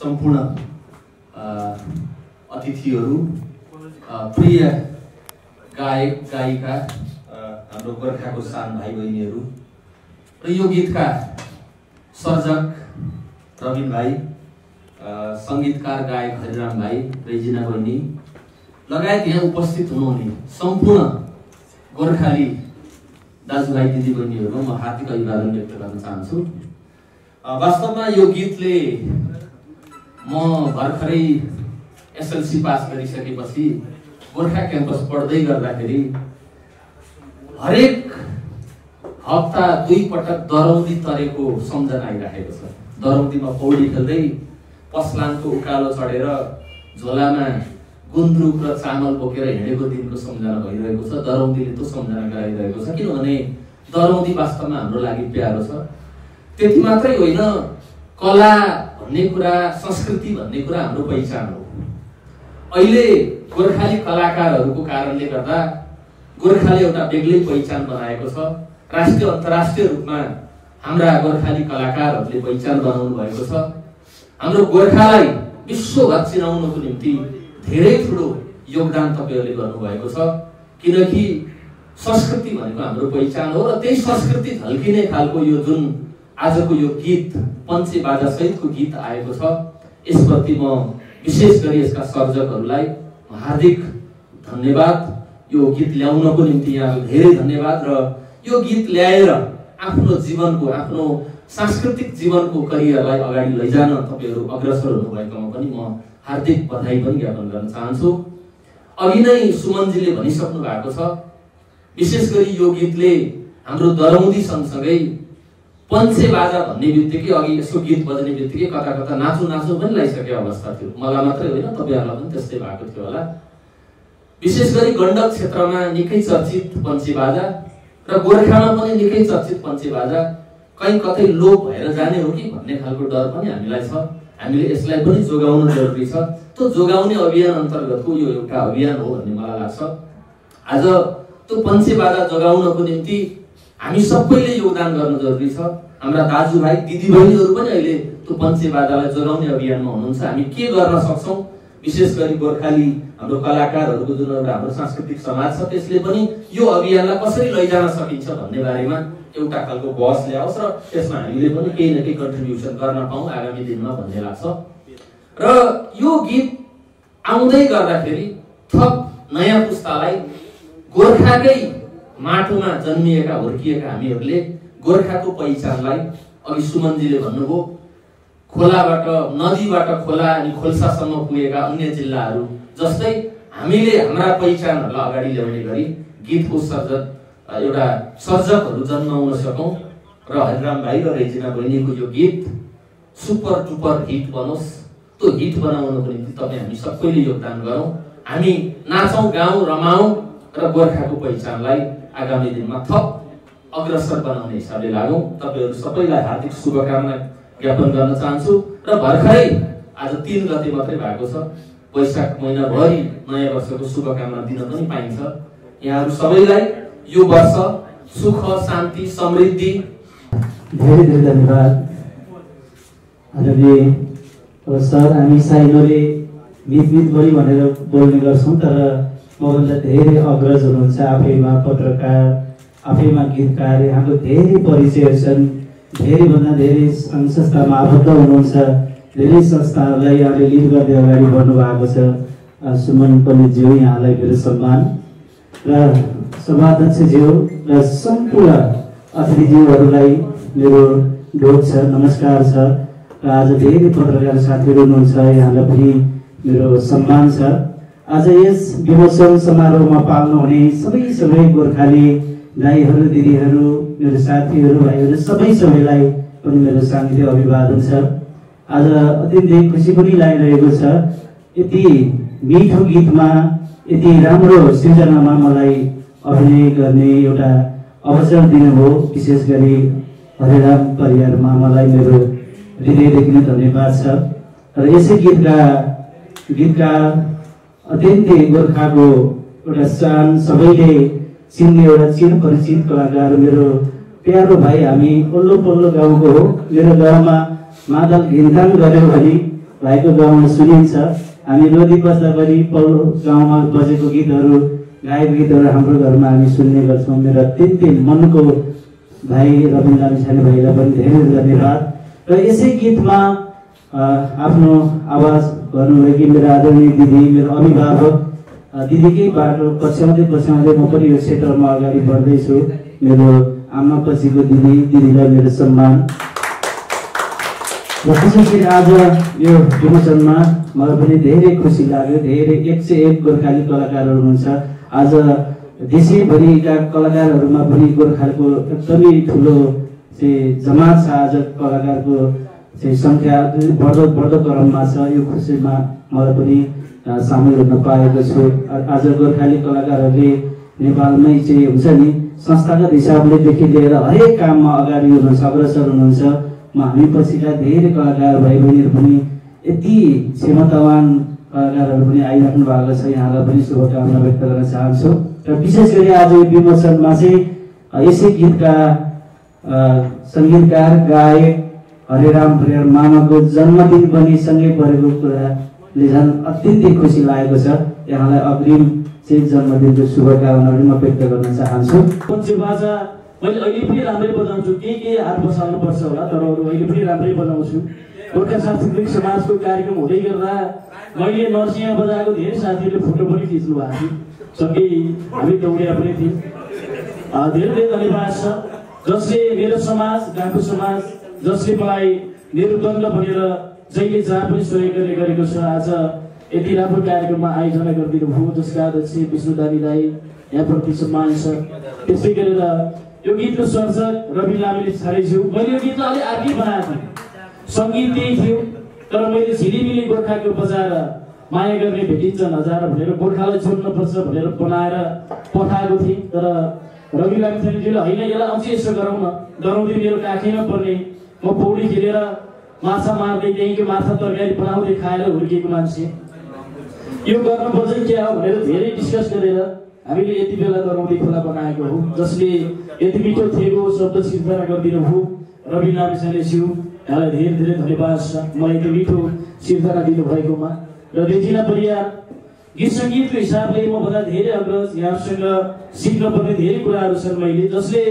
सम्पूर्ण अतिथिहरू, प्रिय गायक गायिका, हाम्रो गोर्खाको सान भाइ बहिनीहरू र यो गीतका सर्जक रविन भाइ, सङ्गीतकार गायक हरिराम भाइ, रेजिना बहिनी लगायत यहाँ उपस्थित हुनुहुने सम्पूर्ण गोर्खाली दाजुभाइ दिदीबहिनीहरूमा म हार्दिक अभिवादन व्यक्त गर्न चाहन्छु। वास्तवमा यो गीतले म भर्खरै एसएलसी पास गरिसकेपछि गोर्खा क्याम्पस पढ्दै गर्दाखेरि हरेक हप्ता 2 पटक दरौदी तरेको सम्झना आइराखेको छ। दरौदीमा पौडी खेल्दै पसलानको उकालो चढेर झोलामा गुन्द्रुक र चामल बोकेर हिँडेको दिनको सम्झना भइरहेको छ। दरौदीले त्यो सम्झना गराइरहेको छ, किनभने दरौदी वास्तवमा हाम्रो लागि प्यारो छ। त्यति मात्रै होइन, कला भन्ने कुरा, संस्कृति भन्ने कुरा हाम्रो पहिचान हो। अहिले गोर्खाली कलाकारहरूको कारणले गर्दा गोर्खाले एउटा बेग्लै पहिचान बनाएको छ। राष्ट्रिय अन्तर्राष्ट्रिय रूपमा हाम्रा गोर्खाली कलाकारहरूले पहिचान बनाउनु भएको छ। हाम्रो गोर्खालाई विश्वभर चिनाउनको निम्ति धेरै ठुलो योगदान तपाईहरूले गर्नुभएको छ, किनकि संस्कृति भनेको हाम्रो पहिचान हो। र त्यही संस्कृति झल्किने खालको यो जुन आजको यो गीत पञ्चे बाजा सहितको गीत आएको छ, यसप्रति म विशेष गरी यसका सर्जकहरूलाई हार्दिक धन्यवाद। यो गीत ल्याउनको निम्ति यहाँको धेरै धन्यवाद। र यो गीत ल्याएर आफ्नो जीवनको, आफ्नो सांस्कृतिक जीवनको करियरलाई अगाडि लैजान तपाईहरू अग्रसर हुनुभएकोमा पनि म हार्दिक बधाई पनि ज्ञापन गर्न चाहन्छु। अघि नै सुमनजीले भनिसक्नु भएको छ, विशेष गरी यो गीतले हाम्रो दरौदी सँगसँगै पञ्चे बाजा भन्ने बित्तिकै, अघि यसको गीत बज्ने बित्तिकै कता कता नाचु नाचु पनि लागिसकेको अवस्था थियो। मलाई मात्रै होइन, तपाईँहरूलाई पनि त्यस्तै भएको थियो होला। विशेष गरी गण्डक क्षेत्रमा निकै चर्चित पञ्चे बाजा र गोर्खामा पनि निकै चर्चित पञ्चे बाजा कहीँ कतै लोप भएर जाने हो कि भन्ने खालको डर पनि हामीलाई छ। हामीले यसलाई पनि जोगाउन जरुरी छ। त्यो जोगाउने अभियान अन्तर्गतको यो एउटा अभियान हो भन्ने मलाई लाग्छ। आज त्यो पञ्चे बाजा जोगाउनको निम्ति हामी सबैले योगदान गर्न जरुरी छ। हाम्रा दाजुभाइ दिदीबहिनीहरू पनि अहिले त्यो पञ्चे बाजालाई जोगाउने अभियानमा हुनुहुन्छ। हामी के गर्न सक्छौँ, विशेष गरी गोर्खाली हाम्रो कलाकारहरूको जुन एउटा हाम्रो सांस्कृतिक समाज छ, त्यसले पनि यो अभियानलाई कसरी लैजान सकिन्छ भन्ने बारेमा एउटा खालको बहस ल्याओस् र त्यसमा हामीले पनि केही न केही कन्ट्रिब्युसन गर्न पाऊँ आगामी दिनमा भन्ने लाग्छ। र यो गीत आउँदै गर्दाखेरि थप नयाँ पुस्तालाई गोर्खाकै माटोमा जन्मिएका हुर्किएका हामीहरूले गोर्खाको पहिचानलाई, अघि सुमनजीले भन्नुभयो, खोलाबाट, नदीबाट खोला अनि खोल्सासम्म पुगेका अन्य जिल्लाहरू जस्तै हामीले हाम्रा पहिचानहरूलाई अगाडि ल्याउने गरी गीतको एउटा सर्जकहरू जन्माउन सकौँ र हरिराम भाइ र रेजिना बहिनीको यो गीत सुपर डुपर हिट बनोस्। त्यो हिट बनाउनको निम्ति तपाईँ हामी सबैले योगदान गरौँ। हामी नाचौँ, गाउँ, रमाउँ र गोर्खाको पहिचानलाई आगामी दिनमा थप अग्रसर बनाउने हिसाबले लागौँ। तपाईँहरू सबैलाई हार्दिक शुभकामना ज्ञापन गर्न चाहन्छु। र भर्खरै आज 3 गते मात्रै भएको छ, वैशाख महिनाभरि नयाँ वर्षको शुभकामना दिन पनि पाइन्छ। यहाँहरू सबैलाई यो वर्ष सुख, शान्ति, समृद्धि। धेरै धेरै धन्यवाद। आदरणीय सर, हामी साइनोले मित बढी भनेर बोल्ने गर्छौँ, तर मभन्दा धेरै अग्रज हुनुहुन्छ। आफैमा पत्रकार, आफैमा गीतकार, हाम्रो धेरै परिचय छन्। धेरैभन्दा धेरै संस्थामा आबद्ध हुनुहुन्छ। धेरै संस्थाहरूलाई यहाँले लिड गर्दै अगाडि बढ्नु भएको छ। सुमन पण्डितज्यू, यहाँलाई मेरो सम्मान। र सभाध्यक्षज्यू र सम्पूर्ण अतिथिज्यूहरूलाई मेरो ढोक छ, नमस्कार छ। र आज धेरै पत्रकार साथीहरू हुनुहुन्छ, यहाँलाई पनि मेरो सम्मान छ। आज यस विमोचन समारोहमा पाल्नु हुने सबै गोर्खाली दाइहरू, दिदीहरू, मेरो साथीहरू, भाइहरू सबैलाई पनि मेरो साङ्गीतिक अभिवादन छ। आज अत्यन्तै खुसी पनि लागिरहेको छ। यति मिठो गीतमा, यति राम्रो सृजनामा मलाई अभिनय गर्ने एउटा अवसर दिनुभयो। विशेष गरी हरिराम परिवारमा मलाई मेरो हृदयदेखि नै धन्यवाद छ। र यसै गीतका अत्यन्तै गोर्खाको एउटा शान, सबैले चिन्ने एउटा चिर परिचित कलाकार मेरो प्यारो भाइ। हामी पल्लो पल्लो गाउँको हो। मेरो गाउँमा मादल घिनघान गऱ्यो भने भाइको गाउँमा सुनिन्छ। हामी नदी बस्दा पनि पल्लो गाउँमा बजेको गीतहरू गाएको गीतहरू हाम्रो घरमा हामी सुन्ने गर्छौँ। मेरो अत्यन्तै मनको भाइ रविन्द्र लामिछाने भाइलाई पनि धेरै धन्यवाद। र यसै गीतमा आफ्नो आवाज गर्नुभएकी मेरो आदरणीय दिदी, मेरो अभिभावक दिदीकै बाटो पछ्याउँदै पछ्याउँदै म पनि यो क्षेत्रमा अगाडि बढ्दैछु। मेरो आमा पछिको दिदीलाई मेरो सम्मान। र विशेष गरी आज यो विमोचनमा मलाई पनि धेरै खुसी लाग्यो। धेरै 101 गोर्खाली कलाकारहरू हुनुहुन्छ। आज देशैभरिका कलाकारहरूमा पनि गोर्खालीको एकदमै ठुलो जमात छ। आज कलाकारको सङ्ख्या बढ्दो क्रममा छ। यो खुसीमा मलाई पनि सामेल हुन पाएको छु। आज गोर्खाली कलाकारहरूले नेपालमै हुन्छ नि संस्थागत हिसाबलेदेखि लिएर हरेक काममा अगाडि हुनुहुन्छ, अग्रसर हुनुहुन्छ। हामी पछिका धेरै कलाकार भाइ बहिनीहरू पनि यति क्षमतावान कलाकारहरू पनि आइराख्नु भएको छ। यहाँलाई पनि शुभकामना व्यक्त गर्न चाहन्छु। र विशेष गरी आज यो विमोचनमा चाहिँ यसै गीतका सङ्गीतकार गायक हरिराम परियार मामाको जन्मदिन पनि सँगै परेको कुराले झन् अत्यन्तै खुसी लागेको छ। यहाँलाई अग्रिम चाहिँ जन्मदिनको शुभकामनाहरू म व्यक्त गर्न चाहन्छु। पञ्चे बाजा मैले अहिले पनि राम्रै बजाउँछु। के हात बसाल्नु पर्छ होला, तर अरू अहिले पनि राम्रै बजाउँछु। गोर्खा सांस्कृतिक समाजको कार्यक्रम हुँदै गर्दा मैले नरसिंह बजाएको धेरै साथीहरूले फोटो पनि खिच्नु भएको थियो। सँगै हामी दौडिया पनि थियौँ। धेरै धेरै धन्यवाद छ जसले मेरो समाज, गाउँको समाज, जसले मलाई मेरुदण्ड भनेर जहिले जहाँ पनि सहयोग गर्ने गरेको छ। आज यति राम्रो कार्यक्रममा आयोजना गरिदिनु भयो, जसका अध्यक्ष विष्णुदानी दाई यहाँप्रति सम्मान छ। त्यसै गरेर यो गीतको सर्जक रवि लामिछानेज्यू, मैले यो गीतलाई अलिक अर्कै बनाएको थिएँ। सङ्गीत त्यही थियो, तर मैले झिलिमिली गोर्खाको बजाएर माया गर्ने भेटिन्छ नजारा भनेर गोर्खालाई जोड्नुपर्छ भनेर बनाएर पठाएको थिएँ। तर रवि लामिछानेज्यूले होइन, यसलाई अझै यसो गरौँ न, डराउँदै मेरो काखैमा पर्ने, म पौडी खेलेर माछा मार्दै त्यहीँको माछा तरकारी बनाउँदै खाएर हुर्किएको मान्छे, यो गर्नुपर्छ क्या हो भनेर धेरै डिस्कस गरेर हामीले यति बेला डराउँदै खोला बनाएको हो। जसले यति मिठो थिएको शब्द सिर्जना गरिदिनु भयो रवि लामिछानेज्यू, यहाँलाई धेरै धेरै धन्यवाद छ मलाई यति मिठो सिर्जना दिनुभएकोमा। र रेजिना परियार गीत सङ्गीतको हिसाबले म भन्दा धेरै अग्रज, यहाँसँग सिक्नुपर्ने धेरै कुराहरू छन्। मैले जसले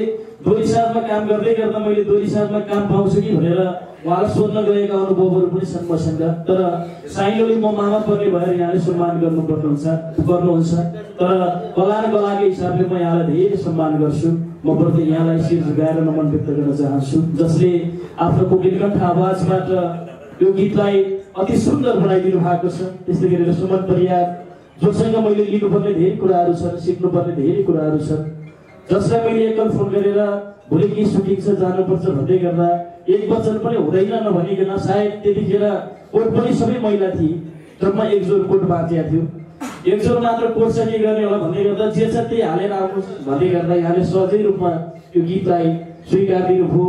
दोलीसाथमा काम गर्दै गर्दा मैले दोलीसाथमा काम पाउँछु कि भनेर उहाँलाई सोध्न गएका अनुभवहरू पनि छन् मसँग। तर साइलोले म मामा पर्ने भएर यहाँले सम्मान गर्नुहुन्छ। तर कला र कलाको हिसाबले म यहाँलाई धेरै सम्मान गर्छु। म प्रति यहाँलाई शिर झुकाएर नमन व्यक्त गर्न चाहन्छु, जसले आफ्नो कोकिलकण्ठ आवाजबाट यो गीतलाई अति सुन्दर बनाइदिनु भएको छ। त्यस्तै गरेर सुमन परियार, जोसँग मैले लिनुपर्ने धेरै कुराहरू छन्, सिक्नुपर्ने धेरै कुराहरू छन्, जसलाई मैले एकल फोन गरेर भोलि के सुटिङ छ जानुपर्छ भन्दै गर्दा एक वचन पनि हुँदैन नभनिकन, सायद त्यतिखेर कोट पनि सबै महिला थिए, तर म एक जोर कोट बाँचेको थियो। एक जोर मात्र कोट छ के गर्ने होला भन्दै गर्दा जे छ त्यही हालेर आउनुहोस् भन्दै गर्दा यहाँले सहजै रूपमा यो गीतलाई स्वीकार दिनुभयो।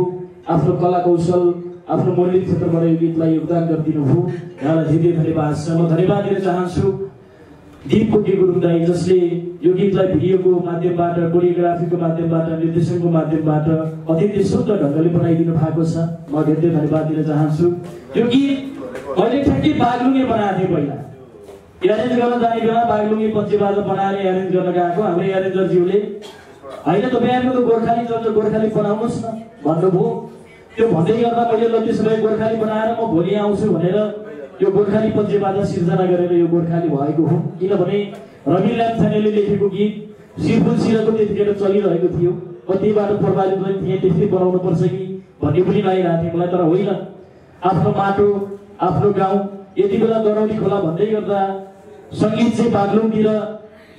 आफ्नो कला कौशल, आफ्नो मौलिक क्षेत्रबाट यो गीतलाई योगदान गरिदिनु भयो। यहाँलाई धेरै धन्यवाद छ। म धन्यवाद दिन चाहन्छु दीप कोटी गुरुङ दाई, जसले यो गीतलाई भिडियोको माध्यमबाट, कोरियोग्राफीको माध्यमबाट, निर्देशनको माध्यमबाट अत्यन्तै सुन्दर ढङ्गले बनाइदिनु भएको छ। म धेरै धन्यवाद दिन चाहन्छु। यो गीत मैले ठ्याक्कै बागलुङे बनाएको थिएँ। पहिला एरेन्ज गर्न जाने बेला बागलुङे पञ्चेबाजा बनाएर एरेन्ज गर्न गएको हाम्रो एरेन्जरज्यूले होइन तपाईँहरूको त गोर्खाली चल्छ, गोर्खाली बनाउनुहोस् न भन्नुभयो। त्यो भन्दै गर्दा मैले ल त्यसो भए गोर्खाली बनाएर म भोलि आउँछु भनेर यो गोर्खाली पञ्चेबाजा सिर्जना गरेर यो गोर्खाली भएको हो। किनभने रवि लामिछानेले लेखेको गीत शिरपुल सिरको त्यतिखेर चलिरहेको थियो। कतिबाट प्रभावित पनि थिएँ, त्यस्तै बनाउनु पर्छ कि भन्ने पनि लागिरहेको थियो मलाई। तर होइन, आफ्नो माटो, आफ्नो गाउँ, यति बेला दरौली खोला भन्दै गर्दा सङ्गीत चाहिँ बागलुङतिर,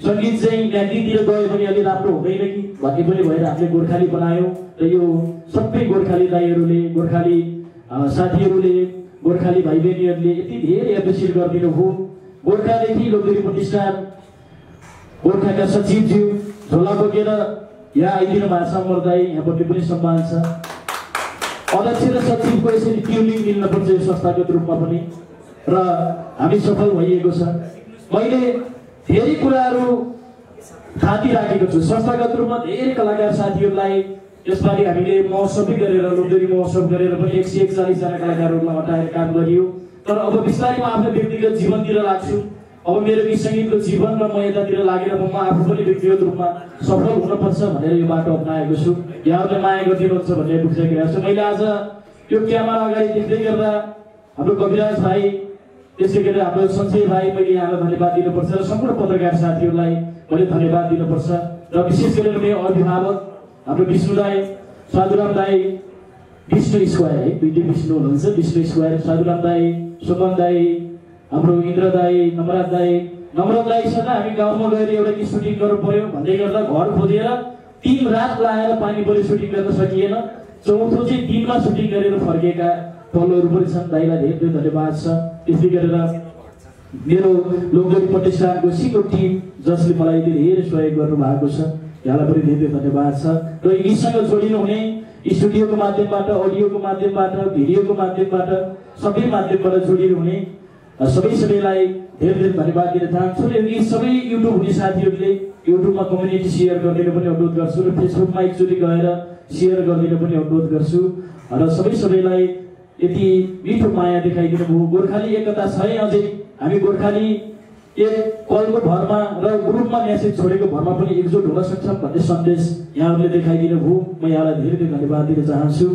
सङ्गीत चाहिँ म्याग्दीतिर गयो भने अलि राम्रो हुँदैन कि भन्ने पनि भएर हामीले गोर्खाली बनायौँ। र यो सबै गोर्खाली दाईहरूले, गोर्खाली साथीहरूले, गोर्खाली भाइ बहिनीहरूले यति धेरै एप्रिसिएट गरिदिनु भयो। गोर्खादेखि लोकदेवी प्रतिष्ठान गोर्खाका सचिवज्यू झोला बोकेर यहाँ आइदिनु भएको छ अमर दाई, यहाँपट्टि पनि सम्मान छ। अध्यक्ष र सचिवको यसरी ट्युनिङ मिल्नुपर्छ यो संस्थागत रूपमा पनि, र हामी सफल भइएको छ। मैले धेरै कुराहरू थाती राखेको छु संस्थागत रूपमा। धेरै कलाकार साथीहरूलाई यसपालि हामीले महोत्सवै गरेर, लोकदेवी महोत्सव गरेर पनि 141 जना कलाकारहरूलाई हटाएर काम गरियो। तर अब बिस्तारै म आफ्नो व्यक्तिगत जीवनतिर लाग्छु। अब मेरो गीत सङ्गीतको जीवन र म यतातिर लागेर म आफू पनि व्यक्तिगत रूपमा सफल हुनुपर्छ भनेर यो बाटो अप्नाएको छु। यहाँहरूले माया गरिदिनुहुन्छ भन्ने बुझिसकेको छु। मैले आज यो क्यामेरा अगाडि देख्दै गर्दा हाम्रो कविराज भाइ, त्यसै गरी हाम्रो सञ्जय भाइ, मैले यहाँलाई धन्यवाद दिनुपर्छ र सम्पूर्ण पत्रकार साथीहरूलाई मैले धन्यवाद दिनुपर्छ र विशेष गरेर मेरो अभिभावक हाम्रो विष्णु दाई, साधुराम दाई, विष्णु स्क्वायर है, दुईटै विष्णु हुनुहुन्छ, विष्णु स्क्वायर, साधुराम दाई, सुमन दाई, हाम्रो इन्द्र दाई, नमराज दाईसँग हामी गाउँमा गएर एउटा गीत सुटिङ गर्नु पर्यो भन्दै गर्दा घर खोजेर 3 रात लाएर पानी परे सुटिङ गर्न सकिएन। चौथो चाहिँ दिनमा सुटिङ गरेर फर्केका पलहरू पनि छन्। दाईलाई धेरै धेरै धन्यवाद छ। त्यसै गरेर मेरो लोकगीत प्रतिष्ठानको सिको टिम जसले मलाई धेरै सहयोग गर्नु भएको छ, यहाँलाई पनि धेरै धेरै धन्यवाद छ। र यीसँग जोडिनु हुने स्टुडियोको माध्यमबाट, अडियोको माध्यमबाट, भिडियोको माध्यमबाट, सबै माध्यमबाट जोडिनु हुने सबैलाई धेरै धेरै धन्यवाद दिन चाहन्छु। र यी सबै युट्युब हुने साथीहरूले युट्युबमा कम्युनिटी सेयर गरिदिन पनि अनुरोध गर्छु र फेसबुकमा एकचोटि गएर सेयर गरिदिन पनि अनुरोध गर्छु। र सबैलाई यति मिठो माया देखाइदिनु भयो। गोर्खाली एकता छ है अझै। हामी गोर्खाली एक कलको भरमा र ग्रुपमा मेसेज छोडेको भरमा पनि एकजुट हुन सक्छौँ भन्ने सन्देश यहाँहरूले देखाइदिनु भयो। म यहाँलाई धेरै धेरै धन्यवाद दिन चाहन्छु।